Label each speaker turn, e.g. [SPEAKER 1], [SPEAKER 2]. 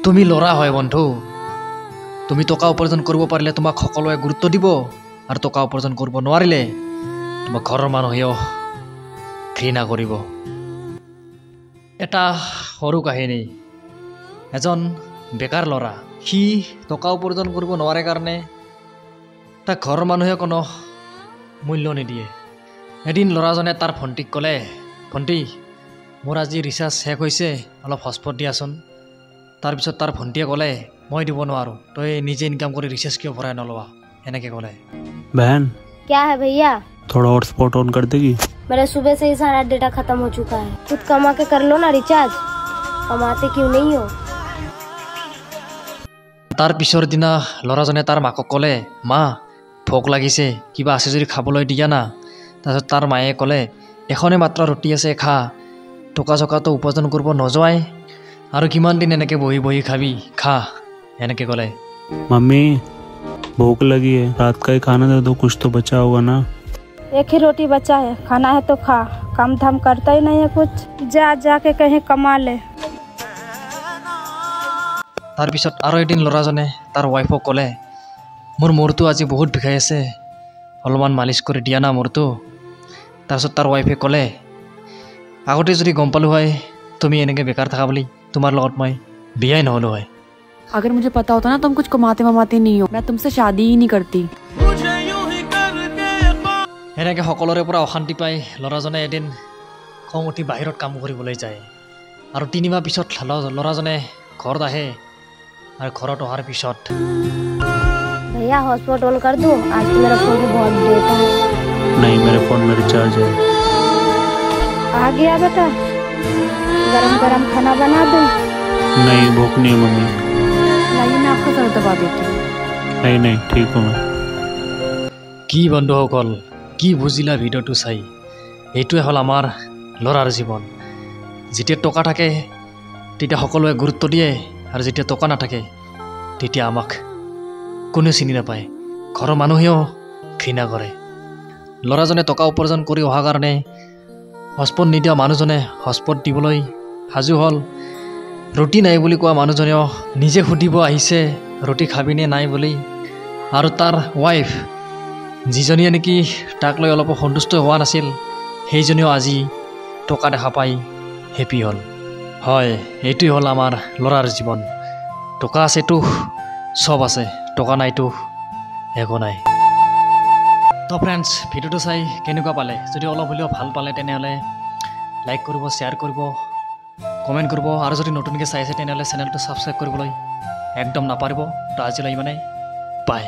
[SPEAKER 1] তুমি ল'ৰা হয় বন্ধু, তুমি টকা উপাৰ্জন কৰিব পাৰিলে তোমাক সকলোৱে গুৰুত্ব দিব, আৰু টকা উপাৰ্জন কৰিব নোৱাৰিলে তোমাক ঘৰৰ মানুহেও ঘৃণা কৰিব। এটা সৰু কাহিনী। এজন বেকাৰ ল'ৰা, সি টকা উপাৰ্জন কৰিব নোৱাৰে কাৰণে তাক ঘৰৰ মানুহে কোনো মূল্য নিদিয়ে। এদিন ল'ৰাজনে তাৰ ভণ্টিক ক'লে, ভণ্টি মোৰ আজি ৰিচাৰ্জ শেষ হৈছে, অলপ হটস্পট দিয়াচোন। তাৰপিছত তাৰ ভণ্টিয়ে ক'লে, মই দিব নোৱাৰোঁ, তই নিজে ইনকাম কৰি ৰিচাৰ্জ কিয় ভৰাই নলোৱা, এনেকৈ ক'লে।
[SPEAKER 2] बहन
[SPEAKER 3] क्या है भैया?
[SPEAKER 2] थोड़ा हॉटस्पॉट ऑन कर देगी?
[SPEAKER 3] मेरे सुबह से ही सारा डेटा खत्म हो चुका है। खुद कमा के कर लो ना रिचार्ज, कमाते क्यों नहीं हो?
[SPEAKER 1] তাৰ পিছৰ দিনা ল'ৰাজনে তাৰ মাকক ক'লে, মা ভোক লাগিছে, কিবা আছে যদি খাবলৈ দিয়া না। তাৰপিছত তাৰ মায়ে ক'লে, এখনেই মাত্ৰ ৰুটি আছে খা, টকা চকাটো উপাৰ্জন কৰিব নোযোৱাই আৰু কিমান দিন এনেকৈ বহি বহি খাবি, খা, এনেকৈ ক'লে।
[SPEAKER 2] मम्मी भूख लगी है, रात का ही खाना दे दो, कुछ तो बचा होगा ना।
[SPEAKER 4] एक ही रोटी बचा है, खाना है तो खा, काम धाम करता ही नहीं है कुछ, जा जाके कहीं कमा ले।
[SPEAKER 1] তাৰপিছত আৰু এদিন ল'ৰাজনে তাৰ ৱাইফক ক'লে, মোৰ মূৰটো আজি বহুত বিষাই আছে, অলপমান মালিচ কৰি দিয়া না মূৰটো। তাৰপিছত তাৰ ৱাইফে ক'লে, আগতে যদি গম পালোঁ হয় তুমি এনেকৈ বেকাৰ থাকা বুলি, তোমাৰ লগত মই বিয়াই নহ'লোঁ হয়।
[SPEAKER 5] अगर मुझे पता होता ना तुम कुछ कमाते वमाते नहीं हो, मैं तुमसे शादी ही नहीं करती।
[SPEAKER 1] এনেকৈ সকলোৰে পৰা অশান্তি পাই ল'ৰাজনে এদিন খং উঠি বাহিৰত কাম কৰিবলৈ যায়। আৰু 3 মাহ পিছত ল'ৰাজনে ঘৰত আহে, আৰু ঘৰত অহাৰ পিছত
[SPEAKER 3] भैया हॉटस्पॉट ऑन कर दो, आज तो मेरा फोन में बहुत डेटा है।
[SPEAKER 2] नहीं, मेरे फोन में रिचार्ज है।
[SPEAKER 4] आ गया बेटा, गरम गरम खाना बना दूँ?
[SPEAKER 2] नहीं, भूख नहीं है मम्मी।
[SPEAKER 5] लाइए मैं आपका सर दबा देती हूँ।
[SPEAKER 2] नहीं नहीं, ठीक हूँ मैं।
[SPEAKER 1] কি বন্ধুসকল, কি বুজিলা ভিডিঅ'টো চাই? এইটোৱে হ'ল আমাৰ ল'ৰাৰ জীৱন। যেতিয়া টকা থাকে তেতিয়া সকলোৱে গুৰুত্ব দিয়ে, আৰু যেতিয়া টকা নাথাকে তেতিয়া আমাক কোনেও চিনি নাপায়, ঘৰৰ মানুহেও ঘৃণা কৰে। ল'ৰাজনে টকা উপাৰ্জন কৰি অহাৰ কাৰণে হটস্পট নিদিয়া মানুহজনে হটস্পট দিবলৈ সাজু হ'ল। ৰুটি নাই বুলি কোৱা মানুহজনেও নিজে সুধিব আহিছে ৰুটি খাবিনে নাই বুলি। আৰু তাৰ ৱাইফ যিজনীয়ে নেকি তাক লৈ অলপো সন্তুষ্ট হোৱা নাছিল, সেইজনীও আজি টকা দেখা পাই হেপী হ'ল। হয়, এইটোৱেই হ'ল আমাৰ ল'ৰাৰ জীৱন। টকা আছেতো চব আছে, টকা নাইতো একো নাই। তো ফ্ৰেণ্ডছ, ভিডিঅ'টো চাই কেনেকুৱা পালে? যদি অলপ হ'লেও ভাল পালে তেনেহ'লে লাইক কৰিব, শ্বেয়াৰ কৰিব, কমেণ্ট কৰিব, আৰু যদি নতুনকৈ চাই আছে তেনেহ'লে চেনেলটো ছাবস্ক্ৰাইব কৰিবলৈ একদম নাপাহৰিব। তো আজিলৈ ইমানেই, বাই।